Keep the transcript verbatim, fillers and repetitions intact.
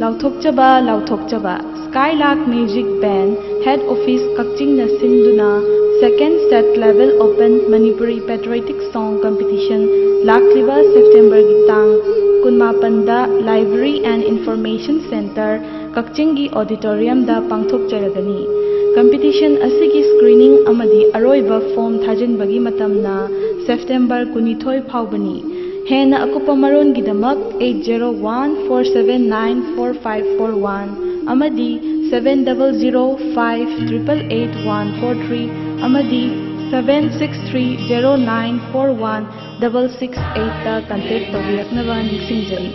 ꯂꯥꯎꯊꯣꯛꯆꯕ, ꯂꯥꯎꯊꯣꯛꯆꯕ꯫ Skylark Music Band, Head Office, ꯀꯛꯆꯤꯡꯅ ꯁꯤꯟꯗꯨꯅ Second State Level Open Manipuri Patriotic Song Competition ꯂꯥꯛꯂꯤꯕ ꯁꯦꯞꯇꯦꯝꯕꯔꯒꯤ ꯇꯥꯡ ꯀꯨꯟꯃꯥꯄꯟꯗ Library and Information Centre, ꯀꯛꯆꯤꯡꯒꯤ auditoriumꯗ ꯄꯥꯡꯊꯣꯛꯆꯔꯒꯅꯤ꯫ Competition ꯑꯁꯤꯒꯤ screening ꯑꯃꯗꯤ ꯑꯔꯣꯏꯕ form ꯊꯥꯖꯤꯟꯕꯒꯤ ꯃꯇꯝꯅ ꯁꯦꯞꯇꯦꯝꯕꯔ ꯀꯨꯟꯅꯤꯊꯣꯏ ꯐꯥꯎꯕꯅꯤ꯫ ꯍꯦꯟꯅ ꯑꯀꯨꯞꯄ ꯃꯔꯣꯜꯒꯤꯗꯃꯛ eight zero one four seven nine four five four one ꯑꯃꯗꯤ seven double zero five triple eight one four three ꯑꯃꯗꯤ seven six three zero nine four one double six eightꯇ contact ꯇꯧꯕꯤꯔꯛꯅꯕ ꯅꯤꯡꯁꯤꯡꯖꯔꯤ꯫